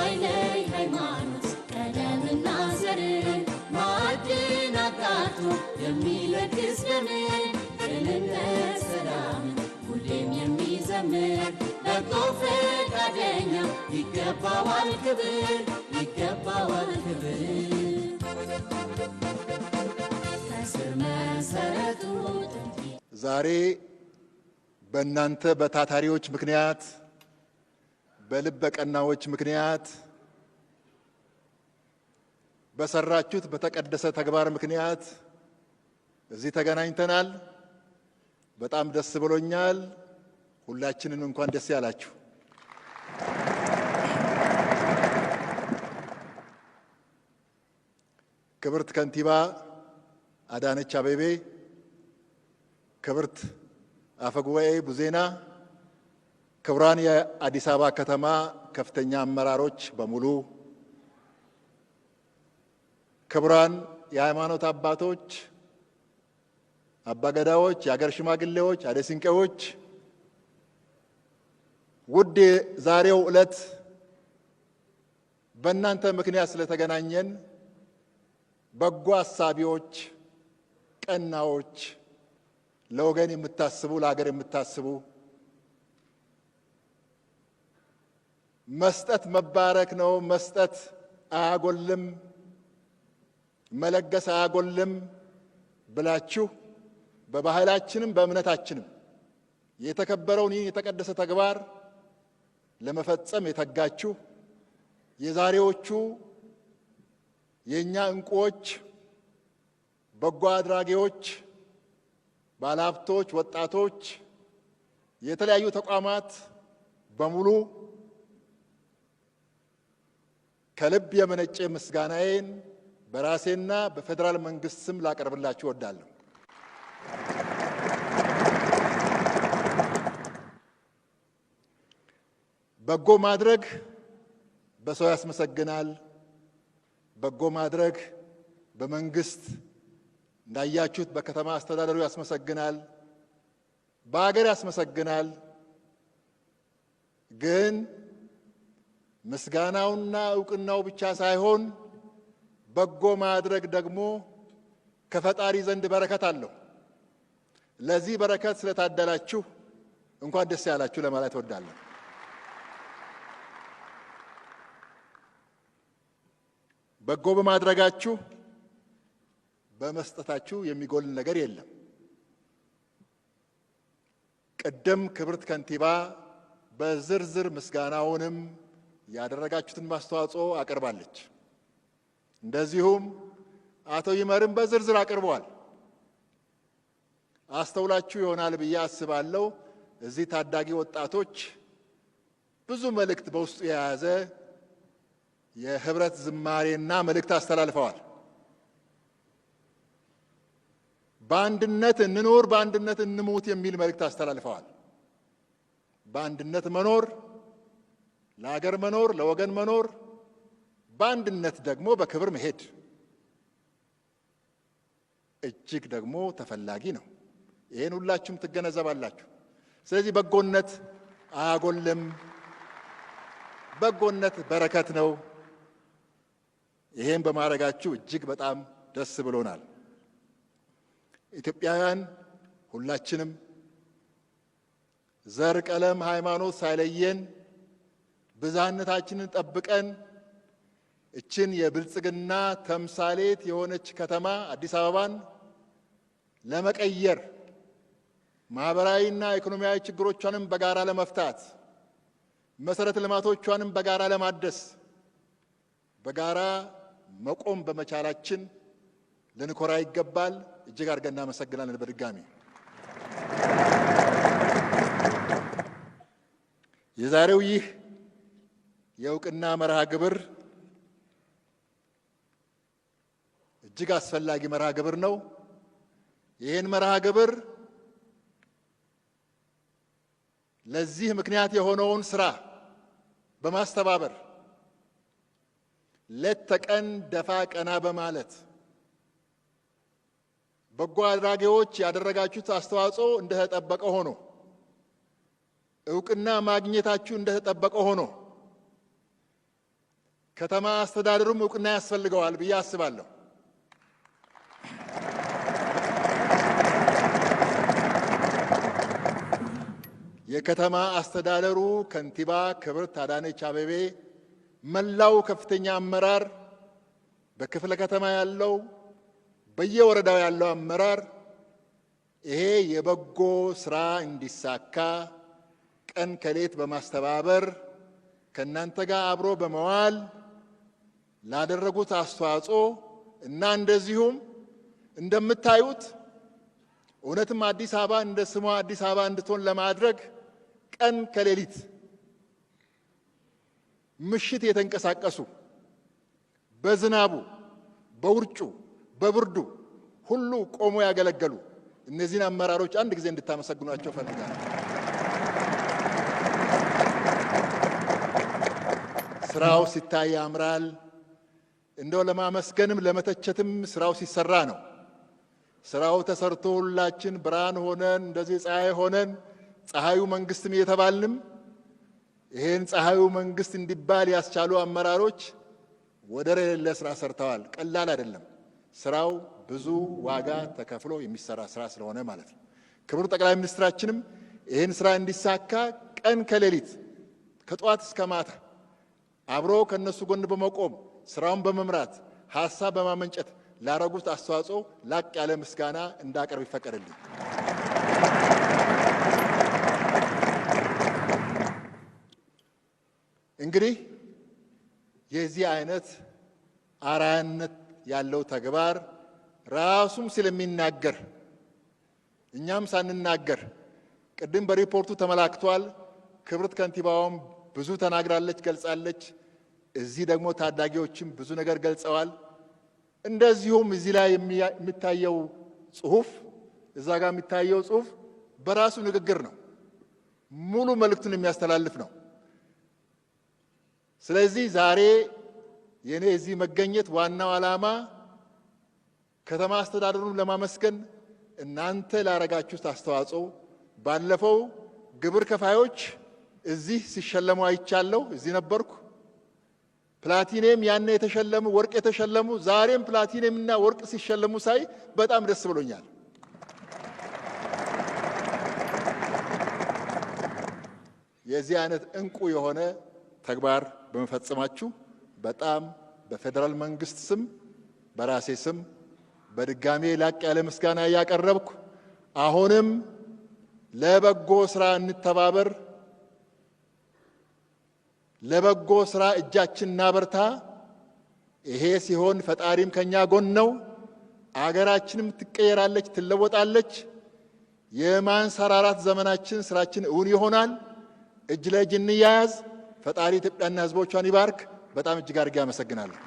የማይለይ ሃይማኖት ቀለምና ዘር ማዕድን አጣርቶ የሚለግስ ደምን ቅንነት ሰላምን ሁሌም የሚዘምር በጎ ፈቃደኛ ይገባዋል ክብር ይገባዋል ክብር። ከስር መሰረቱ ጥንት ዛሬ በእናንተ በታታሪዎች ምክንያት፣ በልበ ቀናዎች ምክንያት፣ በሰራችሁት በተቀደሰ ተግባር ምክንያት እዚህ ተገናኝተናል። በጣም ደስ ብሎኛል። ሁላችንን እንኳን ደስ ያላችሁ። ክብርት ከንቲባ አዳነች አቤቤ፣ ክብርት አፈጉባኤ ቡዜና፣ ክቡራን የአዲስ አበባ ከተማ ከፍተኛ አመራሮች በሙሉ፣ ክቡራን የሃይማኖት አባቶች፣ አባገዳዎች፣ የአገር ሽማግሌዎች፣ አደ ሲንቄዎች፣ ውድ ዛሬው ዕለት በእናንተ ምክንያት ስለተገናኘን በጎ አሳቢዎች፣ ቀናዎች፣ ለወገን የምታስቡ፣ ለሀገር የምታስቡ፣ መስጠት መባረክ ነው፣ መስጠት አያጎልም፣ መለገስ አያጎልም ብላችሁ በባህላችንም በእምነታችንም የተከበረውን ይህን የተቀደሰ ተግባር ለመፈጸም የተጋችሁ የዛሬዎቹ የእኛ እንቁዎች፣ በጎ አድራጊዎች፣ ባለሀብቶች፣ ወጣቶች፣ የተለያዩ ተቋማት በሙሉ ከልብ የመነጨ ምስጋናዬን በራሴና በፌዴራል መንግስት ስም ላቀርብላችሁ እወዳለሁ። በጎ ማድረግ በሰው ያስመሰግናል። በጎ ማድረግ በመንግስት እንዳያችሁት በከተማ አስተዳደሩ ያስመሰግናል፣ በሀገር ያስመሰግናል። ግን ምስጋናውና እውቅናው ብቻ ሳይሆን በጎ ማድረግ ደግሞ ከፈጣሪ ዘንድ በረከት አለው። ለዚህ በረከት ስለታደላችሁ እንኳን ደስ ያላችሁ ለማለት እወዳለሁ። በጎ በማድረጋችሁ በመስጠታችሁ የሚጎል ነገር የለም። ቅድም ክብርት ከንቲባ በዝርዝር ምስጋናውንም ያደረጋችሁትን ማስተዋጽኦ አቅርባለች። እንደዚሁም አቶ ይመርም በዝርዝር አቅርበዋል። አስተውላችሁ ይሆናል ብዬ አስባለሁ። እዚህ ታዳጊ ወጣቶች ብዙ መልእክት በውስጡ የያዘ የህብረት ዝማሬና መልእክት አስተላልፈዋል። በአንድነት እንኖር፣ በአንድነት እንሙት የሚል መልእክት አስተላልፈዋል። በአንድነት መኖር፣ ለሀገር መኖር፣ ለወገን መኖር፣ በአንድነት ደግሞ በክብር መሄድ እጅግ ደግሞ ተፈላጊ ነው። ይህን ሁላችሁም ትገነዘባላችሁ። ስለዚህ በጎነት አያጎልም። በጎነት በረከት ነው። ይሄን በማድረጋችሁ እጅግ በጣም ደስ ብሎናል። ኢትዮጵያውያን ሁላችንም ዘር፣ ቀለም፣ ሃይማኖት ሳይለየን ብዝሃነታችንን ጠብቀን እችን የብልጽግና ተምሳሌት የሆነች ከተማ አዲስ አበባን ለመቀየር ማህበራዊና ኢኮኖሚያዊ ችግሮቿንም በጋራ ለመፍታት መሰረተ ልማቶቿንም በጋራ ለማደስ በጋራ መቆም በመቻላችን ልንኮራ ይገባል። እጅግ አድርገን እናመሰግናለን። በድጋሚ የዛሬው ይህ የእውቅና መርሃ ግብር እጅግ አስፈላጊ መርሃ ግብር ነው። ይህን መርሃ ግብር ለዚህ ምክንያት የሆነውን ስራ በማስተባበር ሌት ተቀን ደፋ ቀና በማለት በጎ አድራጊዎች ያደረጋችሁት አስተዋጽኦ እንደተጠበቀ ሆኖ፣ እውቅና ማግኘታችሁ እንደተጠበቀ ሆኖ፣ ከተማ አስተዳደሩም እውቅና ያስፈልገዋል ብዬ አስባለሁ። የከተማ አስተዳደሩ ከንቲባ ክብርት አዳነች አቤቤ፣ መላው ከፍተኛ አመራር፣ በክፍለ ከተማ ያለው፣ በየወረዳው ያለው አመራር ይሄ የበጎ ስራ እንዲሳካ ቀን ከሌት በማስተባበር ከእናንተ ጋር አብሮ በመዋል ላደረጉት አስተዋጽኦ እና እንደዚሁም እንደምታዩት እውነትም አዲስ አበባ እንደ ስሟ አዲስ አበባ እንድትሆን ለማድረግ ቀን ከሌሊት ምሽት የተንቀሳቀሱ፣ በዝናቡ፣ በውርጩ፣ በብርዱ ሁሉ ቆሞ ያገለገሉ እነዚህን አመራሮች አንድ ጊዜ እንድታመሰግኗቸው እፈልጋለሁ። ስራው ሲታይ ያምራል። እንደው ለማመስገንም ለመተቸትም ስራው ሲሰራ ነው። ስራው ተሰርቶ ሁላችን ብርሃን ሆነን፣ እንደዚህ ፀሐይ ሆነን፣ ፀሐዩ መንግስትም እየተባልንም፣ ይሄን ፀሐዩ መንግስት እንዲባል ያስቻሉ አመራሮች ወደር የሌለ ስራ ሰርተዋል። ቀላል አይደለም። ስራው ብዙ ዋጋ ተከፍሎ የሚሰራ ስራ ስለሆነ ማለት ነው። ክቡር ጠቅላይ ሚኒስትራችንም ይህን ስራ እንዲሳካ ቀን ከሌሊት ከጠዋት እስከ ማታ አብሮ ከነሱ ጎን በመቆም፣ ስራውን በመምራት፣ ሀሳብ በማመንጨት ላረጉት አስተዋጽኦ ላቅ ያለ ምስጋና እንዳቀርብ ይፈቀድልኝ። እንግዲህ የዚህ አይነት አርአያነት ያለው ተግባር ራሱም ስለሚናገር እኛም ሳንናገር ቅድም በሪፖርቱ ተመላክቷል። ክብርት ከንቲባዋም ብዙ ተናግራለች፣ ገልጻለች። እዚህ ደግሞ ታዳጊዎችም ብዙ ነገር ገልጸዋል። እንደዚሁም እዚህ ላይ የሚታየው ጽሁፍ፣ እዛ ጋር የሚታየው ጽሁፍ በራሱ ንግግር ነው፣ ሙሉ መልእክቱን የሚያስተላልፍ ነው። ስለዚህ ዛሬ የኔ እዚህ መገኘት ዋናው ዓላማ ከተማ አስተዳደሩን ለማመስገን፣ እናንተ ላረጋችሁት አስተዋጽኦ። ባለፈው ግብር ከፋዮች እዚህ ሲሸለሙ አይቻለሁ። እዚህ ነበርኩ። ፕላቲኒየም ያኔ የተሸለሙ፣ ወርቅ የተሸለሙ፣ ዛሬም ፕላቲኒየም እና ወርቅ ሲሸለሙ ሳይ በጣም ደስ ብሎኛል። የዚህ አይነት እንቁ የሆነ ተግባር በመፈጸማችሁ በጣም በፌዴራል መንግስት ስም፣ በራሴ ስም በድጋሜ ላቅ ያለ ምስጋና እያቀረብኩ፣ አሁንም ለበጎ ስራ እንተባበር፣ ለበጎ ስራ እጃችን እናበርታ። ይሄ ሲሆን ፈጣሪም ከኛ ጎን ነው። አገራችንም ትቀየራለች፣ ትለወጣለች። የማንሰራራት ዘመናችን ስራችን እውን ይሆናል። እጅ ለእጅ እንያያዝ። ፈጣሪ ኢትዮጵያና ሕዝቦቿን ይባርክ። በጣም እጅግ አድርጌ አመሰግናለሁ።